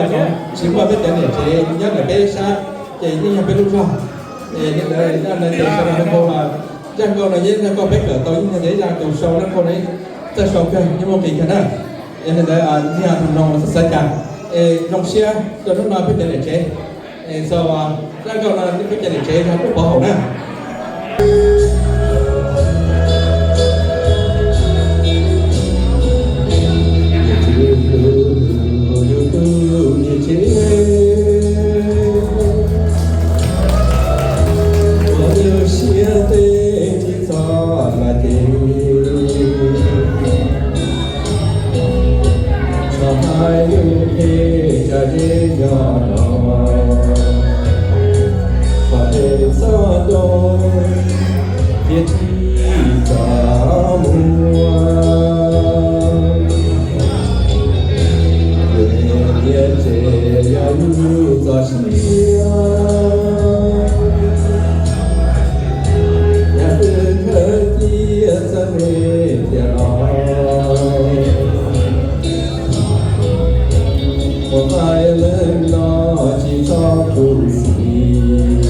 Tsis muaj peb cov niam tsev nyob ntawm peb sab, ces yeej yog peb lub zog. Es li ntawd, zaj no ces sawv daws nco, zaj nkauj no yeej zaj nkauj peb kawm tau, yeej yog tias ib zaj tus sau zaj nkauj no txawj sau kawg, yeej muaj nqis kawg na. Yog li ntawd, yog tus mloog xav xav cas, es zoo siab rau hnub no peb cov niam tsev. Es txog zaj nkauj no peb cov niam tsev yog Tub Pov Haum na. Yus tus niam tsev, ua lub siab tej tsis txhob mas ces, txhob hais lus phem tsam zeb yog no, qhov phem txhob rau, thiaj tsis txhob muaj. Yus niam tsev yog yus txoj sia, yam twg khaws cia txawj me thiaj los. Ua nqaij leej no tsis txhob khuv xim,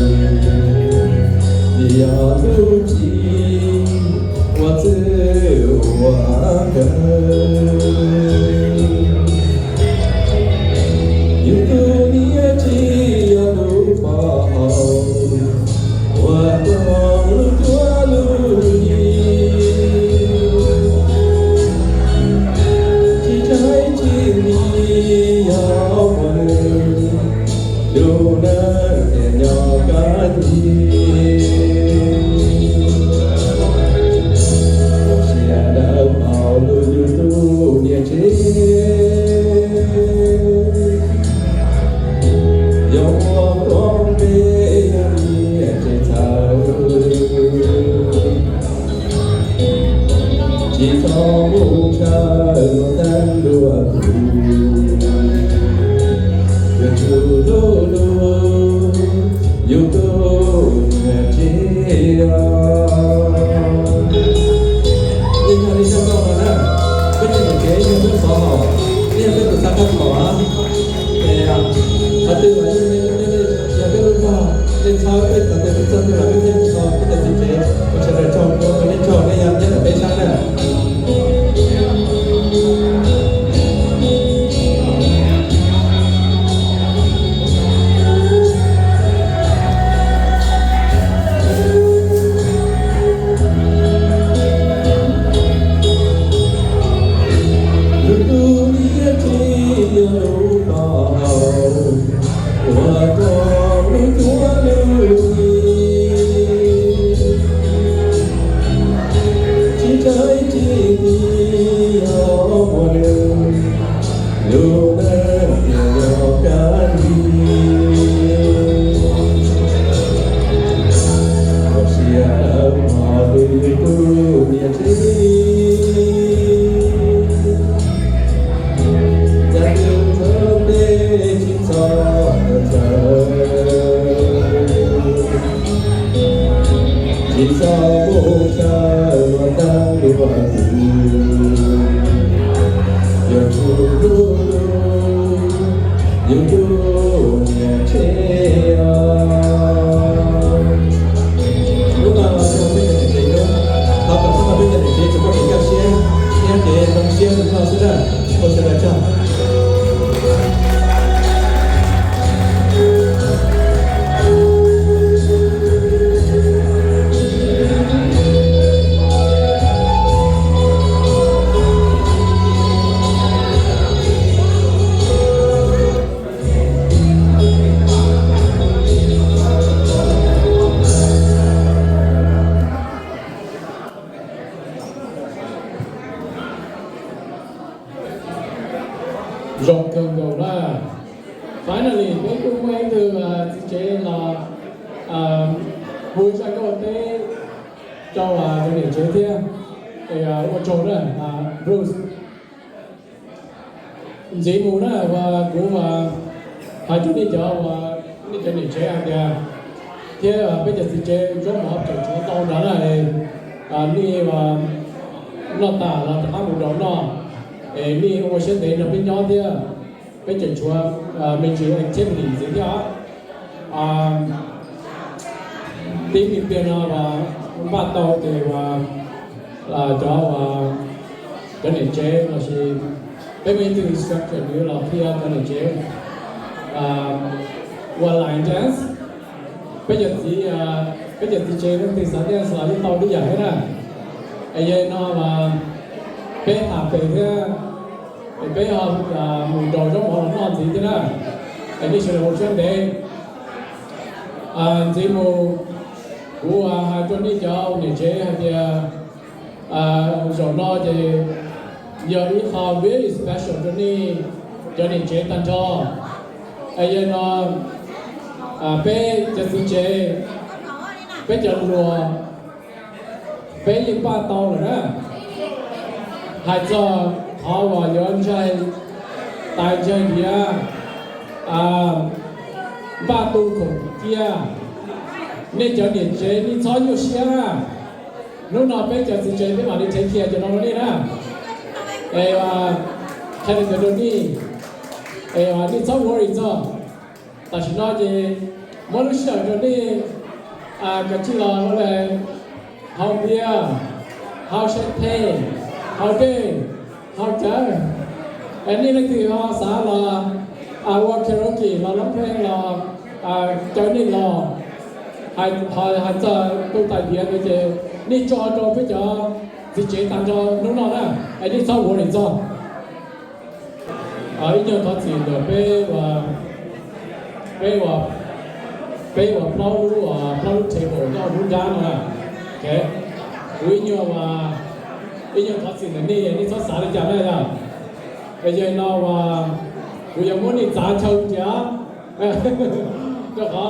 vim yog lub txim ua txwj ua nkawm. Yus tus niam tsev yog Tub Pov Haum, ua rau lub cuab lub yig, tsis txhob tsis lim yog muaj lub neej tias nyob kaj ntug. Sawv daws paub lub yus tus niam tsev, yog ua koj peb yog niam tsev txawv, tsis txhob mus tshawb luag teeb luag tus, yuav tsum hlub hlub yus tus niam tsev. Yeej yog li zaj nkauj no na, peb cov niam tsev yog peb Pov Haum, yeej yog peb tus xav koj thaum av. Es qhov twg los yeej yog peb lub zog, nej txhawb peb txog twg peb txog twg los peb thiaj mus tau peb cov txiv tsev. Ua sawv daws tsaug, ua tsaug nej tsaug, nej yog nyob ntawm peb sab na. Yus tus niam tsev yog lub Pov Haum, ua rau lub cuab lub yig, tsis txhob tsis lim yog muaj lub, lub neej tias nyob kaj ntug. Ua siab lawm hos lub yus tus niam tsev, yam twg rau peb tsis txhob txhawj, tsis txhob mus tshawb luag teeb luag tus, yuav tsum hlub hlub yus tus niam tsev os. Hnub no los yog peb cov niam tsev hnub, thov kom hnub no peb cov niam tsev tsuas muaj kev kaj siab thiab kev zoo siab li no xwb na. Ua sawv daws tsaug. Zoo kawg nkaus na. Finally, peb kuj muaj ib tug txiv tsev los hu ib zaj nkauj teb rau cov niam tsev thiab. Ua tsaug na, Bruce. Ntxiv mus na, uas kuv hais rau nej cov, uas nej cov niam tsev hais tias, thiab peb cov txiv tsev Zov Mov tseem tshuav ntau nrad na, nej noj tas los rov qab mus nraum noj, es nej ua siab ntev nrog peb nyob thiab. Peb tseem tshuav me ntsis activity ntxiv thiab. Tib me pliag no npaj tau ces cov, cov niam tsev los sis peb muaj ib tug instructor nws los qhia cov niam tsev ua line dance. Peb cov txiv, peb cov txiv tsev leej twg xav dance los yeej tau ib yam thiab na. Es yog no peb tham pem thiab, es peb ho mus nraus zaub mov los noj ntxiv thiab na. Es nej sawv daws ua siab ntev. Ntxiv mus kuv hais rau nej cov niam tsev hais tias zaum no ces yog ib qho very special rau nej cov niam tsev tag nrho. Es yog no peb cov txiv tsev, peb cov hluas, peb yeej npaj tau lawm na. Hais txog qhov uas yuav ntsaig tais ntsaig liav, npaj tu khoom cia, nej cov niam tsev nej txhob nyuaj siab. Hnub no peb cov txiv tsev peb mam li take care cov no rau nej na. Es qhia li ntawd rau nej, es nej txhob worry txog. Tam sim no ces muab lub sij hawm rau nej kav tsij los ua li, haus npias, haus champagne, haus dej, haus cawv. Es nej leej twg ho xav los ua karaoke los loob pheej los caw nej los hais txog tu tais diav ntawd ces nej tso rau peb cov txiv tsev tag nrho hnub no na, es nej txhob worry txog. Ib nyuag thov txim ntawm peb, peb, peb ua plaub lub, plaub lub table nyob hauv lub nrab no na. Kuv ib nyuag, ib nyuag thov txim ntawm nej, nej txhob xav li cas na yog. Es yog no uas kuv yuav muab nej txav chaw cia rau qhov,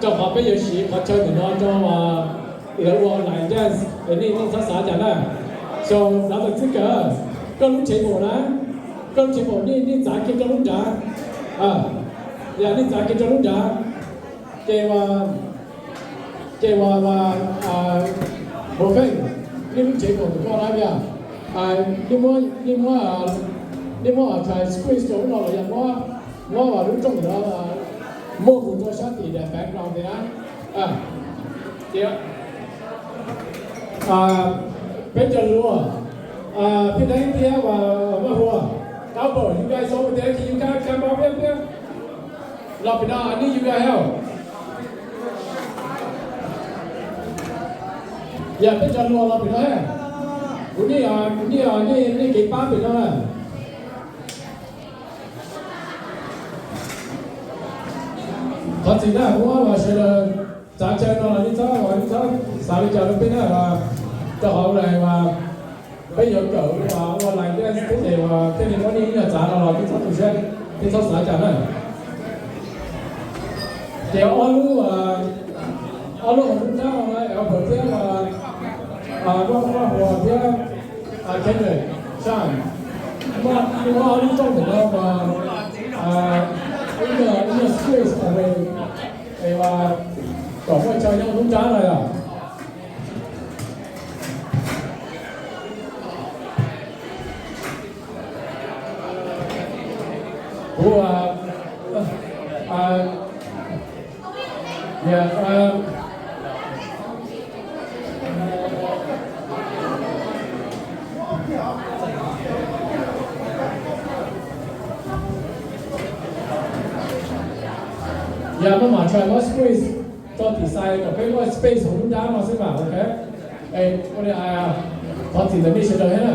rau qhov peb yuav siv qhov chaw ntawm no rau lawv ua line dance, es nej txhob xav cas na. So brother Txwj Kawm, koj lub table na, koj lub table nej, nej txav kiag rau lub nrad, yog nej txav kiag rau lub nrad, ces, ces uas, Hua Feej, nej lub table ntawm koj na yog, nej muab, nej muab try squeeze rau lub no los yog muab, muab lub rooj ntawm no muab mus rau sab tim daim background ntawd na. Ces peb cov hluas, Phij Deeb thiab Vaj Hua, Albert, you guys over there, can you guys come up here, please? Los pem no, I need you guys help. Yog peb cov hluas los pem no, kuv, kuv nej, nej kev pab pem no na. Thov txim na, kuv ob los sawv daws txav chaw no los nej txhob, nej txhob xav li cas rau peb na, rau qhov peb yuav kawm ua line dance thiab ces thiaj li muab nej ib nyuag txav no los nej txhob tu siab, nej txhob xav cas na. Ces ob lub, ob lub hauv lub nrab no, Albert thiab Vaj Hua thiab Kendrick, Sean, muab ob lub rooj ntawm no, ib nyuag space away, es kom muaj chaw nyob lub nrab no yog. Kuv, yog maj mam try muab space rau tim xais kom peb muaj space hauv lub nrab no xwb mas ok. Thov txim ntawm nej sawv daws thiab na.